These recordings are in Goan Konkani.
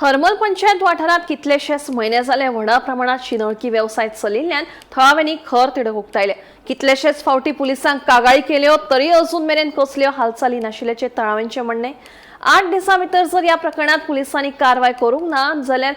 हरमल पंचायत वाठारांत कितलेशेच म्हयने जाले व्हडा प्रमाणात शिंदळकी वेवसाय चलिल्ल्यान थळाव्यांनी खर तिडक उक्तायले. कितलेशेच फावटी पुलिसांक कागाळी केल्यो तरी अजून मेरेन कसल्यो हालचाली नाशिल्ल्याचें थळाव्यांचें म्हणणें. 8 दिसां भितर जर ह्या प्रकरणात पुलिसांनी कारवाय करूंक ना जाल्यार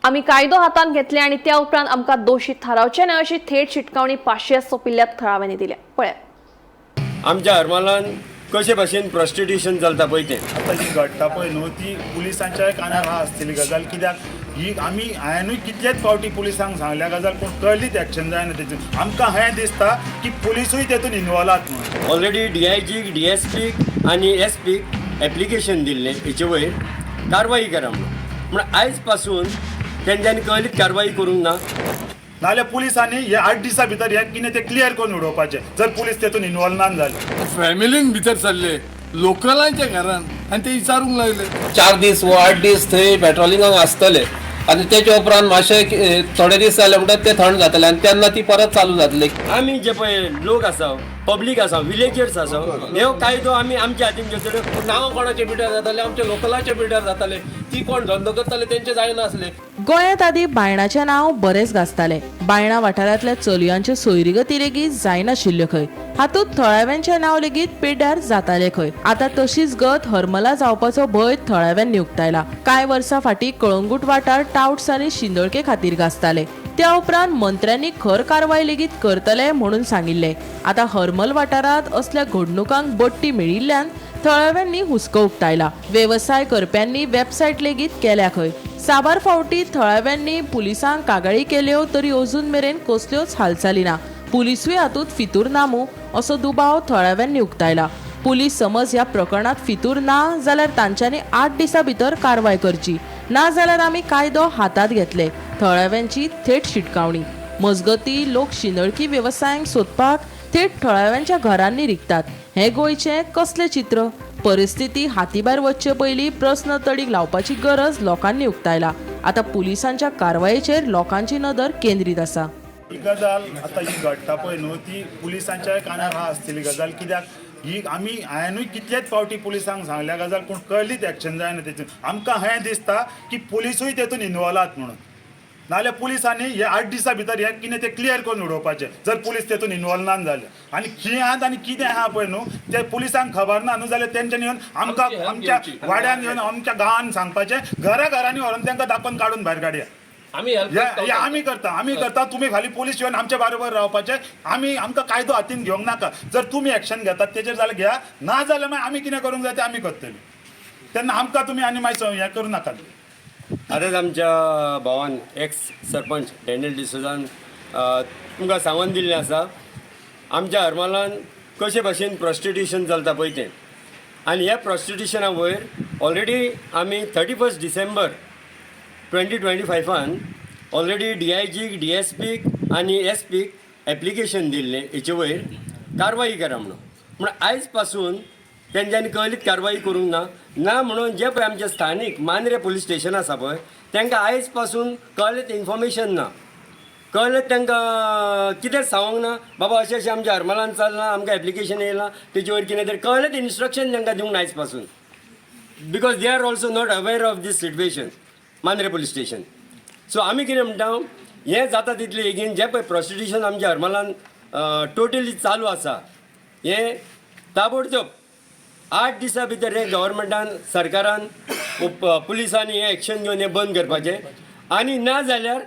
आमी कायदो हातांत घेतले आनी त्या उपरांत आमकां दोशी थारावचे न्हय अशी थेट शिटकावणी पाशियेंस सोंपिल्ल्या थळाव्यांनी दिल्या. पळयात. आमच्या हरमलान कशे भाशेन प्रॉस्टिट्युशन चलता पळय तें. आतां जी घडटा पळय न्हू, ती पुलिसांच्याय कानार आहा आसतली गजाल. कित्याक ही आमी, हांवेनूय कितलेच फावटी पुलिसांक सांगल्या गजाल, पूण कसलीच एक्शन जायना तेतून. आमकां हें दिसता की पुलिसूय तेतून इनवॉल्व आहात म्हणून. ऑलरेडी डी I जीक, डी एस पीक आनी एस पीक एप्लिकेशन दिल्लें हेचे वयर कारवाई करा म्हणून. म्हण आयज पासून तेंच्यांनी कसलीच कारवाई करूंक ना. नाजाल्यार पुलिसांनी हे 8 दिसां भितर हें कितें तें क्लियर करून उडोवपाचें, जर पुलीस तेतून इनवॉल्व ना जाल्यार. फॅमिलीन भितर सरले लोकलांच्या घरान आनी ते विचारूंक लागले. 4 दीस वो 8 दीस थंय पेट्रोलिंगाक आसतले आनी तेच्या उपरांत मातशे थोडे दीस जाले म्हणटात ते थंड जातले आनी तेन्ना ती परत चालू जातली. आमी जे पळय लोक आसा, पब्लीक आसा, विलेजर्स आसा, हे कायदो आमी आमच्या हातीन घेतले. नांव कोणाचे पिड्यार जाताले? आमचे लोकलाचे पिड्यार जाताले. ती कोण धंदो करताले तेंचे जायनासले. गोंयांत आदी बायणाचें नांव बरेंच गाजतालें. बायणा वाठारांतल्या चलयांच्यो सोयरीगती लेगीत जायनाशिल्ल्यो खंय. हातूंत थळाव्यांचें नांव लेगीत पिड्ड्यार जातालें खंय. आतां तशीच गत हरमला जावपाचो भंय थळाव्यांनी उक्तायला. कांय वर्सां फाटीं कळंगूट वाठार टावट्स आनी शिंदळके खातीर गाजताले. त्या उपरांत मंत्र्यांनी खर कारवाय लेगीत करतले म्हणून सांगिल्लें. आतां हरमल वाठारांत असल्या घडणुकांक बडटी मेळिल्ल्यान थळाव्यांनी हुस्को उक्तायला. वेवसाय करप्यांनी वेबसायट लेगीत केल्या खंय. साबार फावटी थळाव्यांनी पुलिसांक कागाळी केल्यो तरी अजून मेरेन कसल्योच हालचाली ना. पुलिसूय हातूंत फितूर ना मूं असो दुबाव थळाव्यांनी उक्तायला. पुलीस समज ह्या प्रकरणात फितूर ना जाल्यार तांच्यांनी 8 दिसां भितर कारवाय करची, ना जाल्यार आमी कायदो हातांत घेतले. थळाव्यांची थेट शिटकावणी. मजगती लोक शिंदळकी वेवसायांक सोदपाक थेट थळाव्यांच्या घरांनी रिगतात. हें गोंयचें कसलें चित्र? परिस्थिती हातीभायर वचचे पयलीं प्रस्न तडीक लावपाची गरज लोकांनी उक्तायला. आतां पुलिसांच्या कारवायेचेर लोकांची नदर केंद्रीत आसा. ही गजाल आतां जी घडटा पळय न्हू, ती पुलिसांच्याय कानार आहा आसतली गजाल. कित्याक ही आमी, हांवेनूय कितलेच फावटी पुलिसांक सांगल्या गजाल, पूण कसलीच एक्शन जायना तेतून. आमकां हें दिसता की पुलिसूय तेतून इनवॉल्व आहात म्हणून. नाजाल्यार पुलिसांनी हे 8 दिसां भितर हें कितें तें क्लियर करून उडोवपाचें, जर पुलीस तेतून इनवॉल्व ना जाल्यार. आनी खंय आहात आनी कितें आहा पळय न्हू तें पुलिसांक खबर ना न्हू जाल्यार तेंच्यांनी येवन आमकां आमच्या वाड्यान येवन आमच्या गांवान सांगपाचें, घरा घरांनी व्हरून तांकां दाखोवन काडून भायर काडया. आमी हेल्प हे आमी करता, आमी करता. तुमी खाली पोलीस येवन आमच्या बरोबर रावपाचें. आमी आमकां कायदो हातीन घेवंक नाका. जर तुमी एक्शन घेतात तेजेर जाल्यार घेया, ना जाल्यार मागीर आमी कितें करूंक जाय तें आमी करतली. तेन्ना आमकां तुमी आनी मागीर हें करूं नाकात. आतांच आमच्या भावान, एक्स सरपंच डॅनियल डिसोजान तुमकां सांगून दिल्लें आसा, आमच्या हरमलान कशे भाशेन प्रॉस्टिट्युशन चलता पळय तें. आनी ह्या प्रॉस्टिट्युशना वयर ऑलरेडी आमी 31 डिसेंबर 2025 ऑलरेडी डी I जीक, डी एस पीक आनी एस पीक एप्लिकेशन दिल्लें हेचे वयर कारवाई करा म्हणून. म्हण आयज पासून तेंच्यांनी कसलीच कारवाई करूंक ना. ना म्हणून जे पळय आमचे स्थानीक मांद्रे पुलीस स्टेशन आसा पळय, तांकां आयज पासून कसलेंच इन्फॉर्मेशन ना, कळ्ळें तांकां कितेंच सांगूंक ना, बाबा अशें अशें आमच्या हरमलान चल्लां, आमकां एप्लिकेशन येयलां तेजे वयर कितें तरी कळ्ळेंच इन्स्ट्रक्शन तांकां दिवंक ना आयज पासून, because they are also not aware of this situation, Mandrem police station. So आमी कितें म्हणटा, हें जाता तितलें बेगीन जें पळय प्रॉस्टिट्युशन आमच्या हरमलान टोटली चालू आसा, हें ताबडतोब 8 दिसां भितर हें गव्हर्मेंटान, सरकारान, पुलिसांनी हें एक्शन घेवन हें बंद करपाचें. आनी ना जाल्यार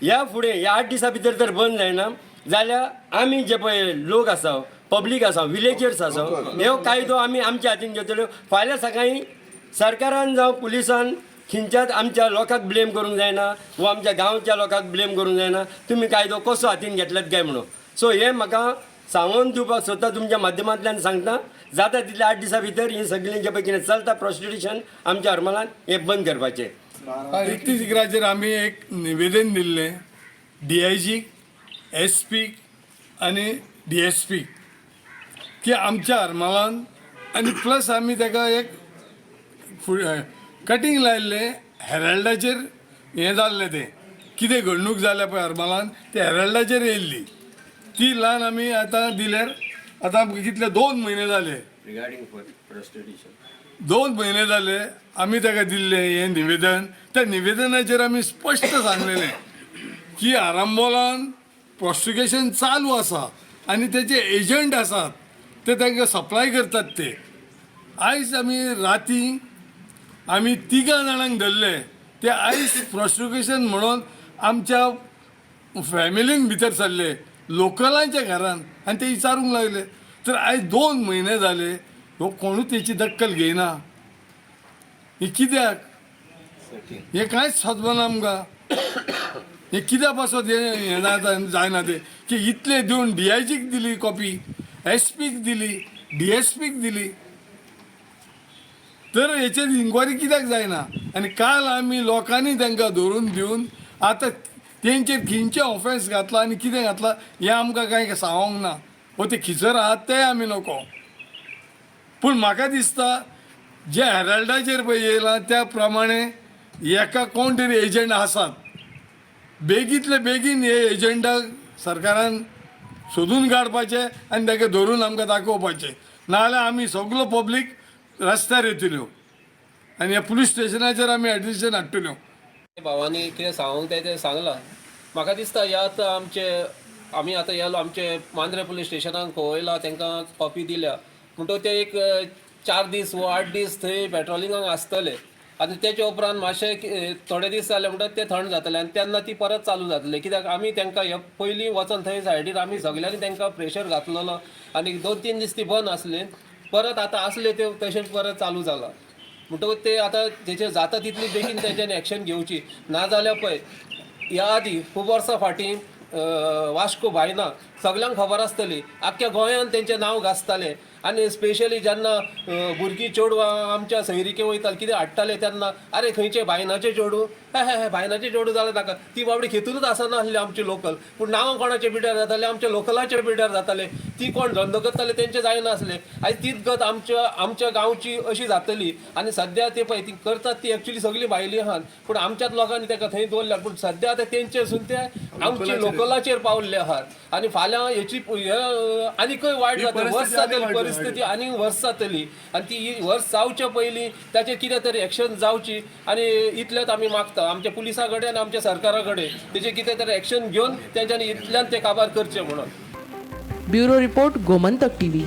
ह्या फुडें ह्या 8 दिसां भितर जर बंद जायना जाल्यार आमी जे पळय लोक आसा, पब्लीक आसा, विलेजर्स आसा, हे कायदो आमी आमच्या हातीन घेतले. फाल्यां सकाळीं सरकारान जावं पुलिसान खंयच्याच आमच्या लोकांक ब्लेम करूंक जायना वा आमच्या गांवच्या लोकांक ब्लेम करूंक जायना, तुमी कायदो कसो हातीन घेतल्यात काय म्हणून. सो हें म्हाका सांगून दिवपाक सोदता, तुमच्या माध्यमांतल्यान सांगता, जाता तितल्या 8 दिसां भितर हें सगळें जें पळय कितें चलता प्रॉस्टिट्युशन आमच्या हरमलान हें बंद करपाचें. 31 इकराचेर आमी एक निवेदन दिल्लें डी I जीक, एस पीक आनी डी एस पीक की आमच्या हरमलान, आनी प्लस आमी ताका एक कटींग लायल्लें हेराल्डाचेर. हें जाल्लें तें कितें घडणूक जाल्या पळय हरमलान तें हेराल्डाचेर येयल्ली. ती ल्हान आमी आतां दिल्यार आतां आमकां कितले 2 म्हयने जाले. रिगार्डींग फॉर प्रॉस्टिट्युशन 2 म्हयने जाले आमी ताका दिल्लें हें निवेदन. त्या निवेदनाचेर आमी स्पश्ट सांगलेलें की आरांबोलान प्रोस्टिट्युशन चालू आसा आनी तेजे एजंट आसात ते तांकां सप्लाय करतात. ते आयज आमी राती आमी तिगां जाणांक धरले, ते आयज प्रोस्टिट्युशन म्हणून आमच्या फॅमिलीन भितर सरले लोकलांच्या घरान आनी ते विचारूंक लागले. तर आयज 2 म्हयने जाले हो कोणूच तेची दक्कल घेयना. हें कित्याक हें कांयच समजना आमकां. हें कित्या पासत हें जायना तें की इतलें दिवन डीआयजीक दिली कॉपी, एसपीक दिली, डीएसपीक दिली, तर हेचेर इन्क्वायरी कित्याक जायना? आनी काल आमी लोकांनी तांकां धरून दिवन आतां तेंचेर खंयचें ऑफेन्स घातलां आनी कितें घातलां हें आमकां कांय सांगोंक ना. वो ते खिचर आहात तेय आमी नको. पूण म्हाका दिसता जे हेराल्डाचेर पळय येयलां त्या प्रमाणे एका कोण तरी एजंट आसात. बेगींतले बेगीन हे एजंटाक सरकारान सोदून काडपाचें आनी ताका धरून आमकां दाखोवपाचें, नाजाल्यार आमी सगलो पब्लीक रस्त्यार येतल्यो आनी ह्या पुलीस स्टेशनाचेर आमी एडमिशन हाडटल्यो. भावांनी कितें सांगूंक जाय तें सांगलां. म्हाका दिसता ह्या आतां आमचे आमी आतां ह्या आमचे मांद्रे पुलीस स्टेशनाक खवयला, तांकां कॉपी दिल्या म्हणटकच ते एक 4 दीस वो 8 दीस थंय पेट्रोलिंगाक आसतले आनी तेच्या उपरांत मातशे थोडे दीस जाले म्हणटकच ते थंड जातले आनी तेन्ना ती परत चालू जातले. कित्याक आमी तांकां हे पयलीं वचोन थंय सायडीर आमी सगल्यांनी तांकां प्रेशर घातलेलो आनी 2-3 दीस ती बंद आसली, परत आतां आसले ते तशेंच परत चालू जाला. म्हणटकूच ते आतां तेचेर जाता तितली बेगीन तेंच्यांनी एक्शन घेवची, नाजाल्यार पळय ह्या आदी खूब वर्सां फाटीं वास्को भायना सगल्यांक खबर आसतली, आख्ख्या गोंयांत तेंचें नांव गाजतालें आनी स्पेशली जेन्ना भुरगीं चेडवां आमच्या सैरिके वयतालीं कितें हाडटाले तेन्ना आरे खंयचे बायनाचे चेडूं, हे हे बायनाचे चेडूं जालें ताका, ती बाबडी खेतूनच आसनासली आमची लोकल, पूण नांवां कोणाचे पिड्यार जाताले, आमच्या लोकलाचे पिड्यार जाताले, ती कोण धंदो करताले तेंचे जायनासले. आयज तीच गत आमच्या आमच्या गांवची अशी जातली आनी सद्या ते पळय ती करतात ती एक्चुली सगळी भायली आहात, पूण आमच्याच लोकांनी ताका थंय दवरल्या, पूण सद्या आतां तेंचेसून ते आमचे लोकलाचेर पावल्ले आहात आनी फाल्यां हेची आनीकय वायट जातली, वर्स जातली परिस्थिती आनीक वर्स जातली आनी ती वर्स जावचे पयलीं ताचेर कितें तरी एक्शन जावची आनी इतलेंच आमी मागता आमच्या पुलिसां कडेन आनी आमच्या सरकारा कडेन तेचेर कितें तरी एक्शन घेवन तेंच्यांनी इतल्यान ते काबार करचे म्हणून. Bureau report, Gomantak TV.